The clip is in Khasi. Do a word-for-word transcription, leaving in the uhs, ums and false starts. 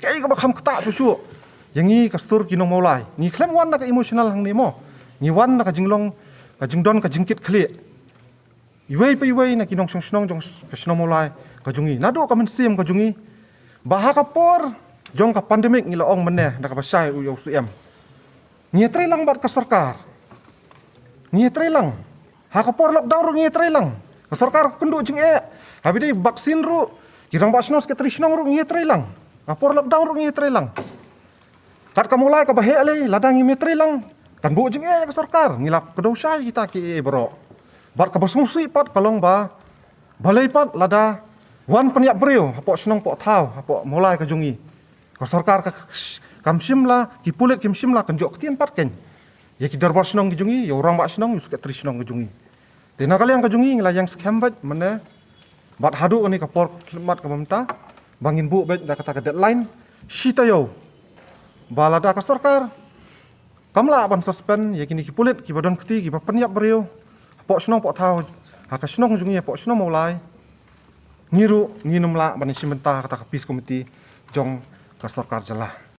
Kaei kaba kham ktah shuh shuh ïa ngi ka sur ki nong Mawlai. Ngi khlem wan na ka emotional hangne mo. Ngi wan na ka jinglong, ka jingdon, ka jingkit khlieh iwei pa iwei na ki nongshong shnong jong ka shnong Mawlai ka jong ngi. Naduh ka mynsiem ka jong ngi ba ha ka por jong ka pandemic, ngi la ong mynne da kaba shai u ïa u Syiem, ngi ïatreilang bad ka sorkar. Ngi ïatreilang. Ha ka por lockdown ruh ngi ïatreilang. Ka sorkar ka kynduh jingeh. Haba dei vaccine ruh, ki rangbah shnong, secretary shnong ruh ngi ïatreilang. Ha ka por lockdown ruh ngi ïatreilang. Kat ka Mawlai kaba heh lei, lada ngim ïatreilang, kan buh jingeh ïa ka sorkar. Ngi la kdew shai kita kiei baroh. Bad kaba sngewsih pat ka long ba balei pat lada wan pynïap briew hapoh shnong poh thaw hapoh Mawlai ka jong ngi, ka sorkar ka, kam shym la, ki pulit kim shym la kynjoh ktien pat kein ïa ki dorbar shnong ki jong ngi, ïa u rangbah shnong, ïa u secretary shnong ki jong ngi. Te na ka liang ka jong ngi, ngi la ïeng skhem beit mynne bad haduh kane ka por khlieh mat kaba mynta ba ngin buh beit da kata ka deadline shi taïew, ba lada ka sorkar kam lah ban suspend ïa kine ki pulit kiba don kti kiba pynïap briew hapoh shnong poh thaw ha ka shnong jong ngi hapoh shnong Mawlai, ngi ruh ngin ym lah ban ïashim bynta ha kata ka peace committee jong ka sorkar jylla.